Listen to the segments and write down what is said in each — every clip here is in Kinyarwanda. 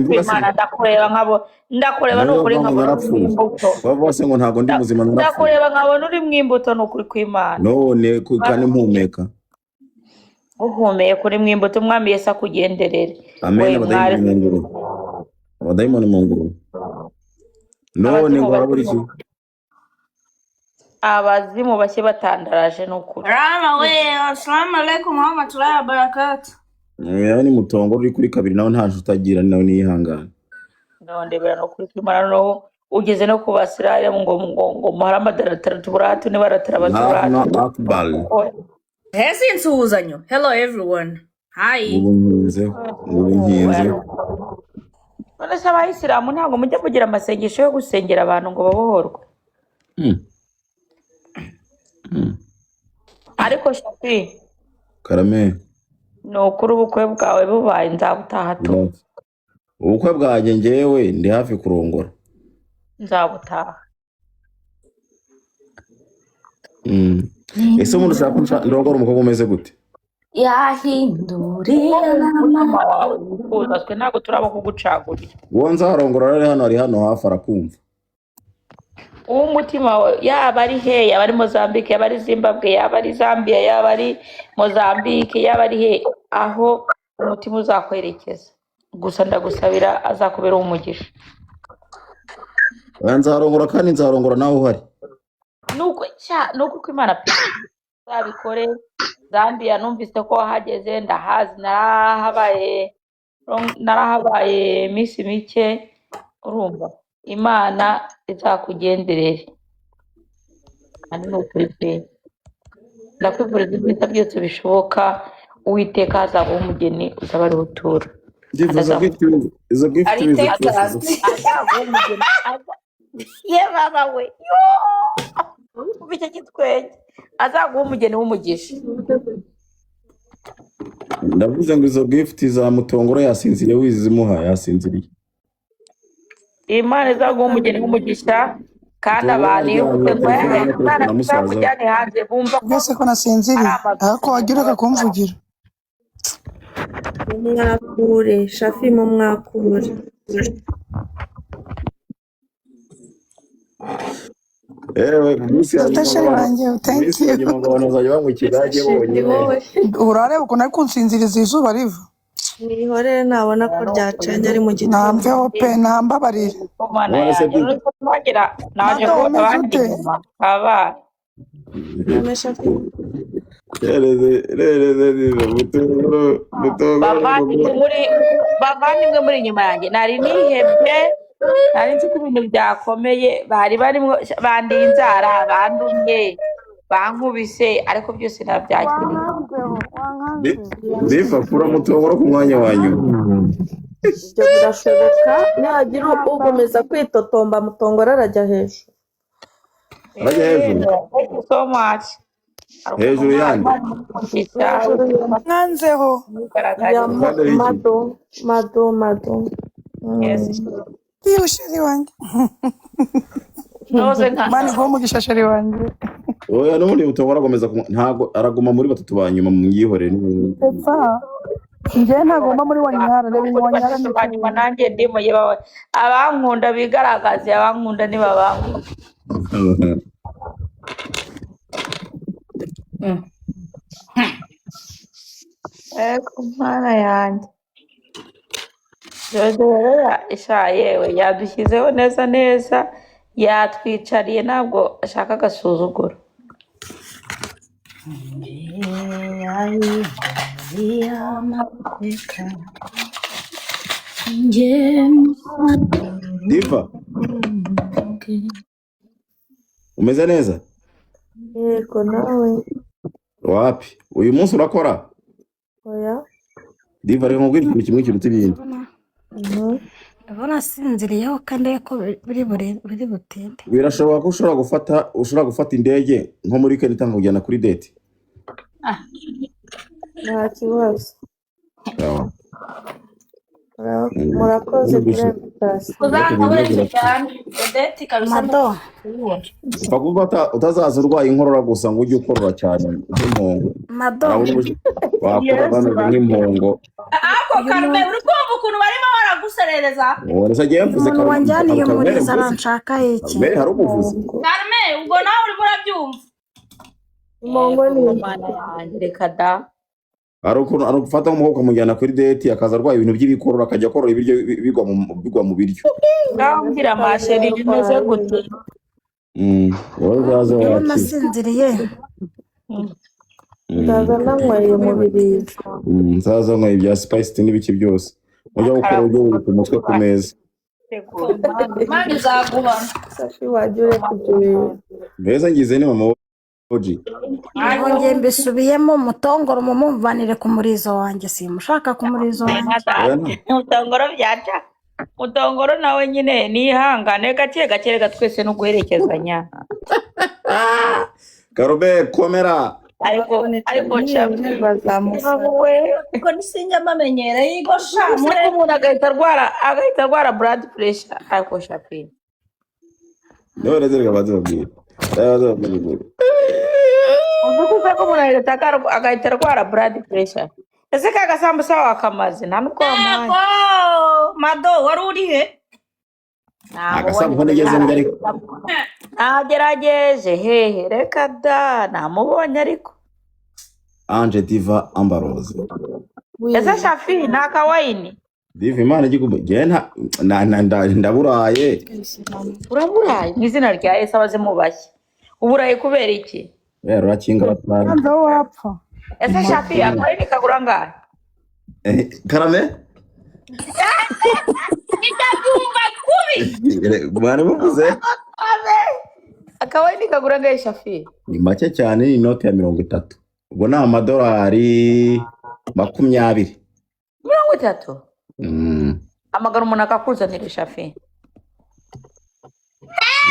Simvuga se. Kw'Imana, ndakureba nkabo, ndakureba ni Nawe ukuri bavuga ngo nkabona uri narapfuye. mu imbuto. Bavuga se ngo ntabwo ndi muzima, narapfuye. Ndakureba nkabona uri mu imbuto, ni ukuri kw'Imana. None kandi mpumeka. Uhumeka uri mu imbuto, Umwami Yesu akugenderere. Amen. We mwari. Abadayimoni mu ngurube, abadayimoni mu ngurube. None Abazimu ngo harabura iki? Abazimu bashye batandaraje, ni ukuri. Rama we, assalamu alaikum warahmatullahi wabarakatuh. Nawe ni mutongo uri kuri kabiri, nawe nta nshuti agira, nawe niyihangane. Ndondebera no kuri kw'Imana, noneho ugeze no ku Basiramu ngo Muhammad aratara nibaratara Allahu baturatu. akbar. Hezi insuhuzanyo. Hello everyone. Hi. Ubu nkinzeho, ubu nkinzeho. None se Abayisilamu ntabwo mujya mugira amasengesho yo gusengera abantu ngo babohorwe? Ariko Shafi, Karame. ni ukuri ubukwe bwawe bubaye nzabutaha tu. Ubukwe bwanjye, njyewe ndi hafi kurongora. Nzabutaha. Ese umuntu ushaka ko ndongora umukobwa umeze gute? Yahinduriye. Umutima wawe wifuza, twe ntabwo turaba kugucagurira. Uwo nzarongora ari hano, ari hano hafi, arakumva. Uw'umutima wawe, yaba ari he, yaba ari Mozambique, yaba ari Zimbabwe, yaba ari Zambia, yaba ari Mozambique, yaba ari he, aho umutima uzakwerekeza gusa, ndagusabira azakubera umugisha. Oya, nzarongora kandi nzarongora nawe uhari. Nuko cya nuko uko Imana pe uzabikore. Zambia numvise ko wahageze, ndahazi, narahabaye, narahabaye iminsi mike. Urumva, Imana izakugenderere kandi ni ukuri pe, ndakwifuriza ibyiza byose bishoboka. Uwiteka azaguha umugeni uzaba ari utura. Ndifuza gift, izo gift Ari bizifuza. Texas. Azaguha umugeni ye baba we yo, umva icyo gitwenge, azaguha umugeni w'umugisha. Ndavuze ngo izo gift za mutongoro yasinziriye, wizimuha yasinziriye. Imana izaguha umugeni w'umugisha kandi Mutongoro abantu iyo aryamye uvuze ngo telefone "Eh, na Imana telefone na musaza we. izamujyane hanze", bumva ko Mbese ko ari nasinziriye, ariko wajya ureka kumvugira. Mumwakure Shafi, mumwakure. Ewe, mu minsi ya nyuma ngo Sheri abantu, wanjye, mu thank minsi ya you. nyuma ngo abantu bazajya banywa ikigage Shafi ni bonyine. wowe. Urareba ukuntu ari kunsinziriza izuba riva. Mwihorere, nabona ko ryacanye ari mu gitondo. Namveho pe, nambabarire. Mana None se yanjye, none ko twagera naje Mado, kubona umeze abandi ute? inyuma kabaye. None Shafi, rereze rereze rereze mutongoro, mutongoro. Bavandimwe muri, bavandimwe muri inyuma yanjye, nari nihebye, nari nzi ko ibintu byakomeye, bari barimo bandiye inzara, bandumye, bankubise, ariko byose nabyakiriye. Wankanzeho, wankanzeho. Diva, kura mutongoro ku mwanya wa nyuma. Ibyo birashoboka, nihagira ukomeza kwitotomba Mutongora arajya hejuru. Arajya hejuru. Thank you so much. Hari ukuntu Hejuru yande? Imana imugisha. Hejuru ya Nkanzeho. Yigaragaje. ya Kandi ari iki? Mado, Mado, Mado. Yes. Yewe sheri wanjye. Noze nka Imana iguhe umugisha, sheri wanjye. Oya, n'ubundi mutongoro agomeza ntabwo araguma muri batatu ba nyuma, mwihorere. Epfa, njyewe ntagomba muri wanyara, reba iyi muri wanyara batatu ba nyuma ni nanjye ndimo yewe. Abankunda bigaragaze, abankunda ntibabankunda. Ego Mana yanjye, Jojo rero sha yewe yadushyizeho neza neza, yatwicariye, ntabwo ashaka agasuzuguro. Yahinduriye amateka. Njye Diva, umeze neza? Yego, nawe? Wapi, uyu munsi urakora? Oya. Diva, reka nkubwire ikintu kimwe kiruta ibindi. Ndabona asinziriyeho kandi ko biri butinde. Birashoboka ko ushobora gufata indege nko muri weekend itanga kujyana kuri date? Nta kibazo. Sawa. Murakoze kuri invitation. Uzankoreshe cyane Odette kabisa. Mado. Ndakubona. Upfa kuba utazaza urwaye inkorora gusa, ngo ujye ukorora cyane nk'impongo. Mado. Hari uburyo wakora Yesu. bameze nk'impongo. Ako Uyu Karume, muntu uri kumva ukuntu barimo baragusa. uraduserereza. Ubu se agiye mvuze Umuntu wanjyaniye Karumeli umurizo mvuze. aranshaka iki? Karumeli hari umuvuzi. Carme, ubwo nawe urimo urabyumva. Imongo ni Mana yanjye, reka da. Hari ukuntu ari gufata nk'umukobwa ukamujyana kuri date, akaza arwaye ibintu by'ibikorora, akajya akorora ibiryo bigwa mu biryo. Ngaho mbwira, masheri, bimeze gute? Wowe uzaze Iyo wakira. nasinziriye. Ndaza nanyweye umubirizi. Nzaza nkwa ibya spice tea n'ibiki byose mujya gukora, ujye wubika umutwe ku meza. Imana izaguhana. Safi, wajya ureka ibyo bintu. Mbese ngize ni mama Oji. Nongeye mbisubiyemo, mutongoro mumumvanire ku murizo wanjye, simushaka ku murizo wanjye. Oya, nta. Mutongoro byaca, mutongoro nawe nyine nihangane gake gake, reka twese no guherekezanya. Karube, komera. Ariko Niyongere bazamufata. We. Ubwo nisinjya mbamenyera yigo sha Muri umuntu agahita arwara blood pressure, ariko Shafi. None se reka banze babwire. Reka banze babwire. Uvuze ko umuntu agahita arwara blood pressure. Ese ka gasambusa wakamaze? Nta nubwo wamuhaye. Yego, Mado, wari uri he? Agasambusa nigeze ndya ariko. Nagerageje hehe, reka da, namubonye ariko. Ange Diva Ambarose. Ese Shafi, ni akawayini? Diva, Imana igikuba. Njye nta ndaburaye. Uraburaye mu izina rya Yesu, abazimu bashya. Uburaye kubera iki? Eh, rurakinga batanu. Yanze aho wapfa. Ese Shafi, akawayini kagura angahe? Eh, karame? Ndabyumva kubi. Mwari muvuze? Akawayini kagura angahe, Shafi? Ni make cyane, ni inoti ya 30. Ubwo ni amadolari 20. 30? Mm. Amagara umuntu akakuzanira, Shafi.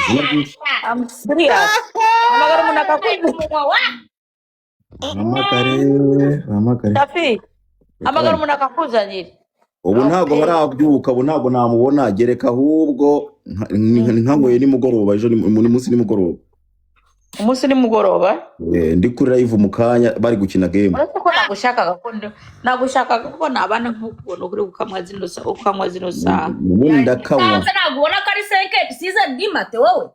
Izina ryinshi. I'm serious, amagara umuntu akakuzanira. Umunwa wa Hamagare, hamagare. Shafi, amagara umuntu akakuzanira. Ubu ntabwo barabyuka, ubu ntabwo namubona, gereka ahubwo nkanyweye nimugoroba, ejo ni munsi nimugoroba. Umunsi nimugoroba. Eh, ndi kuri live mu kanya bari gukina game. Uretse ko nagushakaga ko nabana nk'ukuntu uri ukanywa zino saha. Ubundi ndakanywa. Nsanze ntabwo ubona ko ari 5 6 du matin wowe.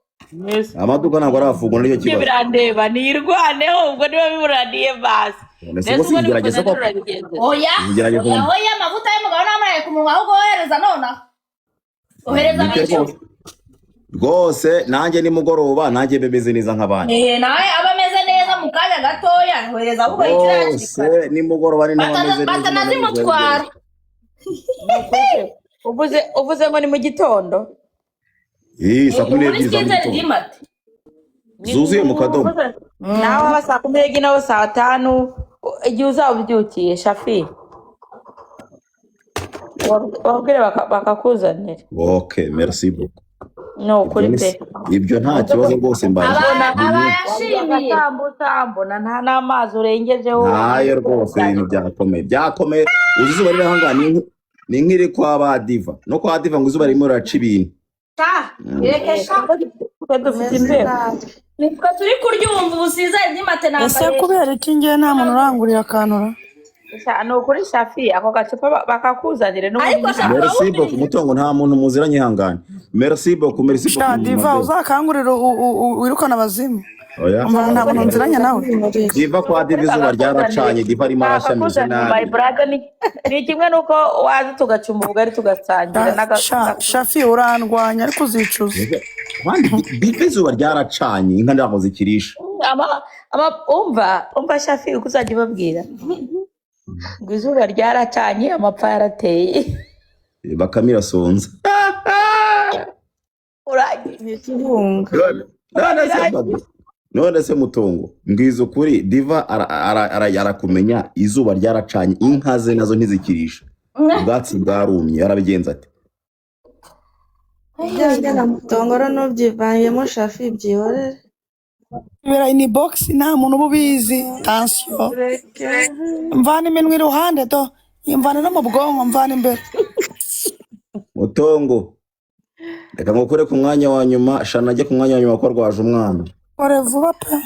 Amaduka ntabwo arafungura, nicyo Ibyo kibazo. birandeba, nirwaneho ubwo niba biburaniye basi. None se Mbese ubwo ubwo singerageza nibwo ko urabigenza? Oya. Ngerageza. Oya, oya, amavuta y'umugabo n'amaraye ku munwa, ahubwo wohereza nonaha, ohereza Nibyo bishyura. rwose. Rwose nanjye nimugoroba nanjye mbe meze neza nk'abandi. Eh, nawe aba ameze neza mu kanya gatoya, ohereza ahubwo yishyura hakiri kare. Rwose nimugoroba ni nawe ameze neza. Batanazimutwara. Uvuze ngo ni mu gitondo? Ii, saa kumi Muri n'ebyiri za mu 6 gitondo du matin. Zuzuye mu kadomo. Nawe aba saa 12 nawe saa 5, igihe uzaba ubyukiye, Shafi, wabwire bakakuzanira. Ok, merci beaucoup. Ni ukuri Ibyo pe. Ibyo nta kibazo rwose, mbaye. Aba yashimiye. Agasambusa mbona nta n'amazi urengejeho. Ntayo rwose, ibintu byakomeye, byakomeye. Uzi izuba riri ahangaha ni nk'iri kwa ba Diva no kwa Diva, ngo izuba ririmo riraca ibintu. Sha, reke sha. Twe dufite Meze imbeho. nabi. Nitwe turi kuryumva ubu, 6 du matin Ese nambaye. kubera iki ngewe nta muntu urangurira akanura? Sha, ni ukuri Shafi, ako gacupa bakakuzanire n'ubundi. Ariko Shafi, Merci beaucoup, mutungo, nta muntu muziranye, ihangane. Merci beaucoup, merci Sha beaucoup. Diva, Mado. uzakangurira wirukane abazimu. Oya. Umva, nta muntu nziranye nawe. Diva, kwa Diva izuba ryaracanye, Diva arimo arashya, ameze Bakakuzanira, my nabi. brother, ni kimwe n'uko waza tugacumba ubugari tugasangira Sha Shafi, urandwanya ariko uzicuza. Kandi Diva izuba ryaracanye, inka ntabwo zikirisha. Umva Shafi, uko uzajya ubabwira ngo izuba ryaracanye, amapfa yarateye. Bakame irasonza. Urangiye. Ikibunga. None se Mado, none se mutungo, mbwiza ukuri, Diva arakumenya, izuba ryaracanye, inka ze nazo ntizikirisha, ubwatsi bwarumye, arabigenza ate? Ibyanjye na mutongoro ntubyivangemo Shafi, byihorere. Ibera ini box, nta muntu uba ubizi, tansiyo. Reke. Mvana iminwa iruhande do, imvana no mu bwonko, mvana imbere. Mutongo, reka ngukure ku mwanya wa nyuma, shana ajye ku mwanya wa nyuma kuko arwaje umwana. Kore vuba pe.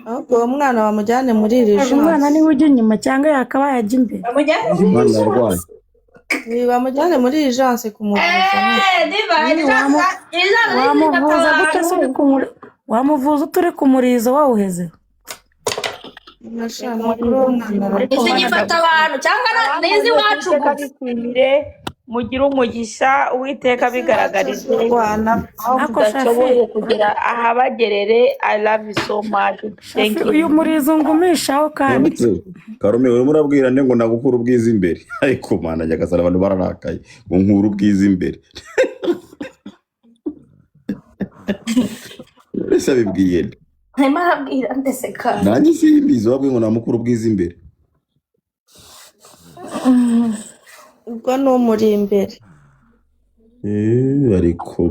Ahubwo uwo mwana bamujyane muri iri Umwana jansi. niwe ujya inyuma cyangwa yakabaye ajya imbere? Bamujyane muri Umwana yarwaye. Bamujyane muri urgence kumuvuza. Eh, Diva, Nyine irijanse wamuvuza gute se uri wamuvuza ute uri ku murizo wawuheze? Amakuru y'umwana. Ariko Isi gifata abantu cyangwa n'izi iwacu Uwiteka gusa. Abishimire, mugire umugisha, Uwiteka abigaragarize Rwana. aho Ariko mudashoboye Shafi, kugera ahabagerere. I love you so much, thank Shafi, you. uyu murizo ngumishaho kandi. Nonese Karume, urimo urabwira nde ngo nagukura ubwiza imbere? Ariko Mana nyagasani, abantu bararakaye ngo nkure ubwiza imbere. Ese abibwiye nde? Arimo arabwira ndetse kandi. Nanjye simbizi, wabwiye ngo namukure ubwiza imbere. Ubwo ni umuri imbere. Ariko